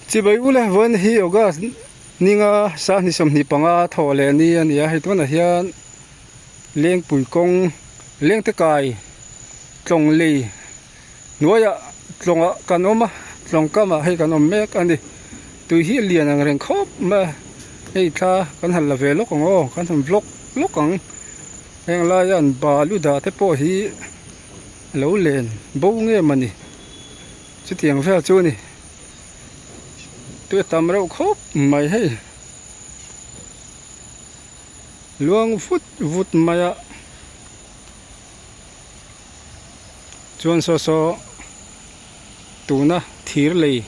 Chibai ule vawiin hi August ninga sahni 25 thawh leh ni a ni a hei tunah hian Lengpui kawng Lengte kai tlawng lei hnuaiah tlawngah kan awm a tlawng kamah hei kan awm mek a ni tui hi a lian ang reng khawp mai a hei thla kan han la ve lawk ang aw kan han vlog lawk ang heng laia an balu dah te pawh hi a lo len bo nge mawni chutiang vel chu a ni tui a tam reuh khawp mai hei luang vut vut mai a. Chuan saw saw tuna thir lei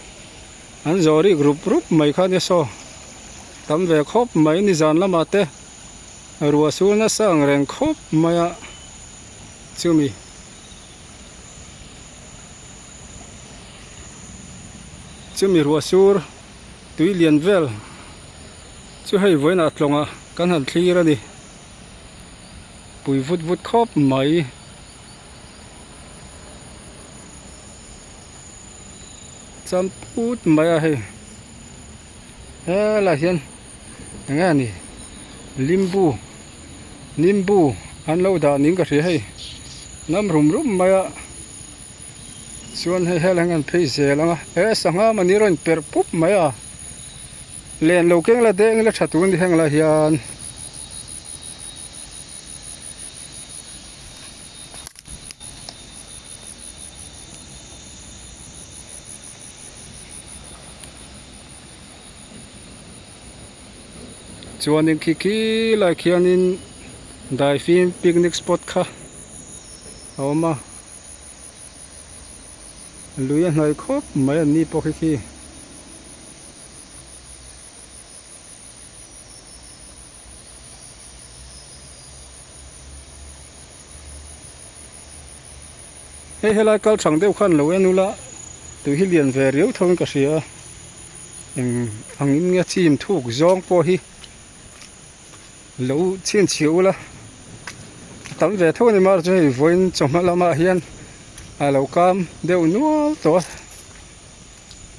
an zawh rik rup rup mai kha nia saw tam ve khawp mai nizan lamah te ruah sur nasa ang reng khawp mai a chumi chumi ruah sur tui lian vel chu hei vawiinah tlawngah kan han thlir a ni. Pui vut vut khawp mai. Cham put mai a hei. Helai hian eng nge ni limbu nimbu an lo dah niin ka hria hei. Nam rum rum mai a chuan hei helai hian an phei zel ang a he sangha mahni rawn perh pup mai a len lo keng la deng ila tha tur a ni heng lai hian. Chuanin khi khi lai khianin daifim picnic spot kha a awm a lui a hnaih khawp mai an ni pawh khi khi. Hei helai kal thang deuh khan lo en ula tui hi lian ve riau tho in ka hria a eng ang in nge chim thuk zawng pawh hi lo chhinchhiah ula a tam ve tho a ni mar chu hei vawiin chawhma lamah hian a lo kam deuh nual tawh a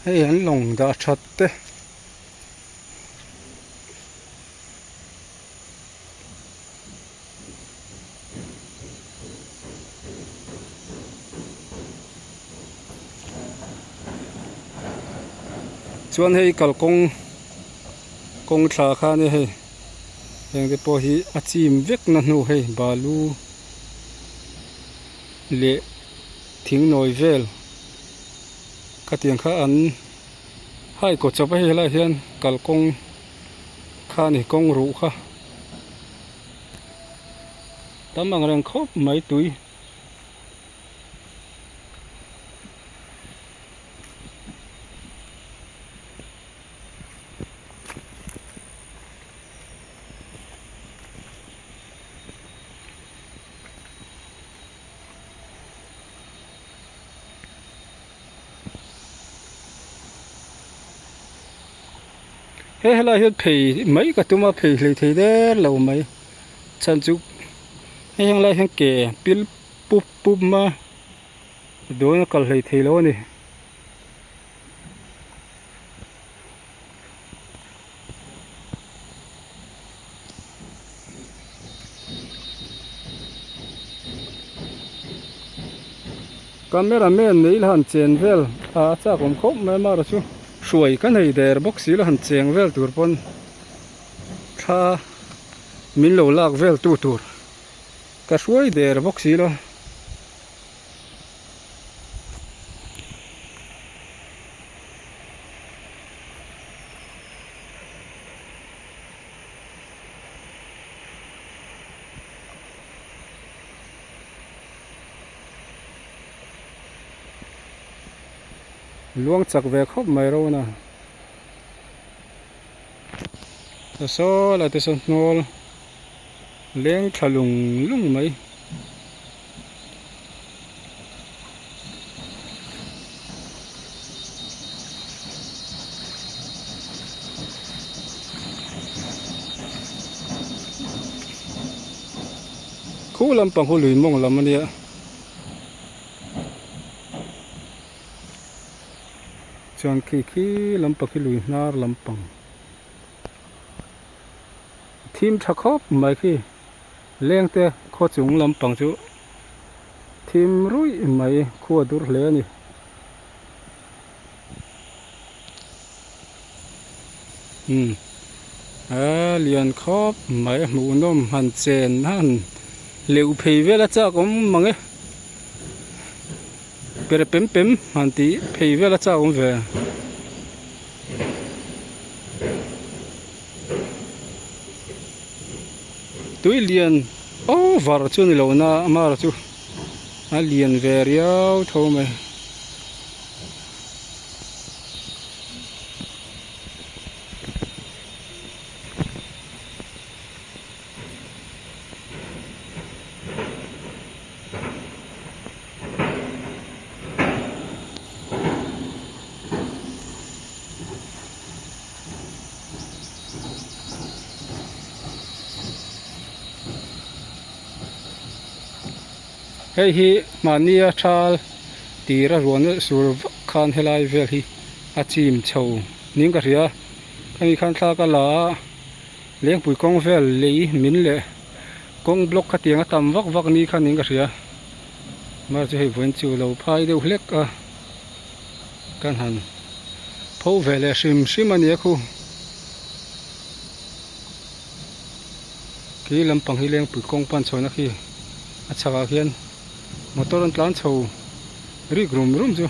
hei an lawng dah that te. Chuan hei kalkawng kawng thla kha a nia hei heng te pawh hi a chim vek na hnu hei balu leh thing nawi vel khatiang kha an Hai kaw chawp a hei helaiah hian kalkawng kha a ni kawng ruh kha tam ang reng khawp mai tui. He helai hian phei mai ka tum a phei hlei thei der lo mai chhan chu hei heng lai hian ke pil pup pup ma dawn a kal hlei thei lo a ni. Camera man nei la han chen vel a a chak awm khawp mai amaherawh chu hruai ka nei der bawk si la han cheng vel tur pawn thla min lo lak vel tu tur ka hruai der bawk si lo. Luang chak ve khawp mai rona ta saw lai te saw hnawl leng thla lung lung mai. Khu lampang khu lui mawng lam a nia. Chuan khi khi lampang khi lui hnar lampang thim tha khawp mai khi leng te khaw chung lampang chu thim ruih mai khua dur hle a ni. Umm a lian khawp mai a hmuh nawm han chen han leuh phei vel a chak awm mang e per pem pem han tih phei vel a chak awm ve. Tui lian over chu ni lo na amara chu a lian ve riau tho mai. Hei hi mahnia thal tir a ruan leh sur vak khan helai vel hi a chim chho niin ka hria khami khan thla ka la a lengpui kawng vel lei min leh kawng block khatiang a tam vak vak ni khan niin ka hria mahse chu hei vawiin chu lo phai deuh hlek a. Kan han pho ve leh hrim hrim a nia khu. Khi lampang hi lengpui kawng pan chhuahna khi a chhakah khian motor an tlan chho rik rum rum chu.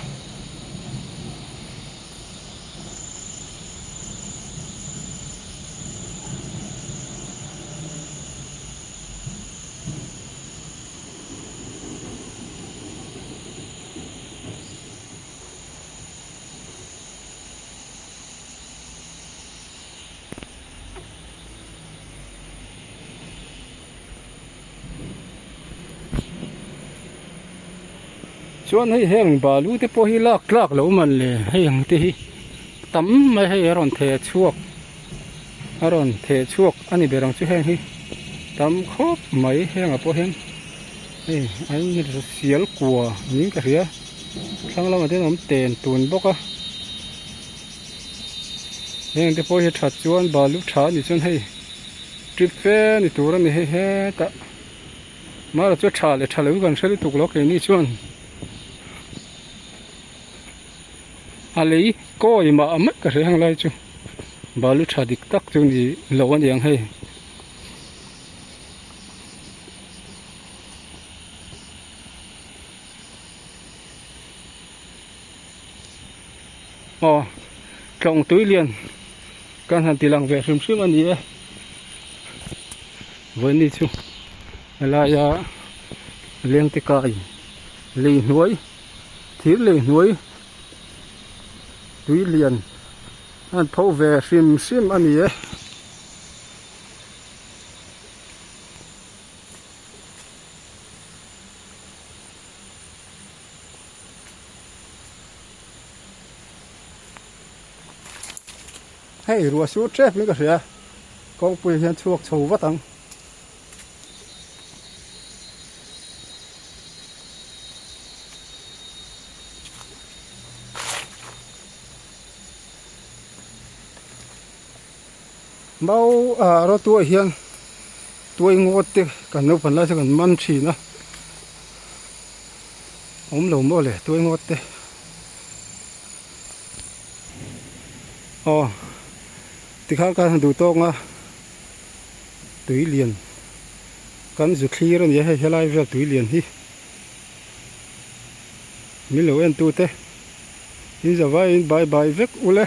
Chuan hei heng balu te pawh hi lak tlak lo man le hei ang te hi tam mai hei a rawn theh chhuak a rawn theh chhuak a ni ber ang chu heng hi tam khawp mai heng ah pawh hian. Hei an sial kua niin ka hria thlang lamah te hian awm ten tun bawk a heng te pawh hi that chuan balu tha a nih chuan hei trip fe ni tur a ni hei hetah mahla chu tha leh tha lo hi kan hre lutuk lo keini chuan a lei kawi mah mai ka hria heng lai chu balu tha dik tak chu ni lo a ni ang hei. Aw tlawng tui lian kan han ti lang ve hrim hrim a ni e vawiin chu helaia lengte kai lei hnuai thir lei hnuai tui lian a han pho ve hrim hrim a ni e. Hei ruah sur tep in ka hria kawngpui hian chhuak chho vat ang. Mau ah rawtuah hian tuai ngawt te kan naupang lai chu kan man thin a awm lo maw le tuai ngawt te aw tikhan kan han duh tawk a tui lian kan zu thlir a ni a hei helai vel tui lian hi min lo en tu te in zavaiin bye bye vek ule.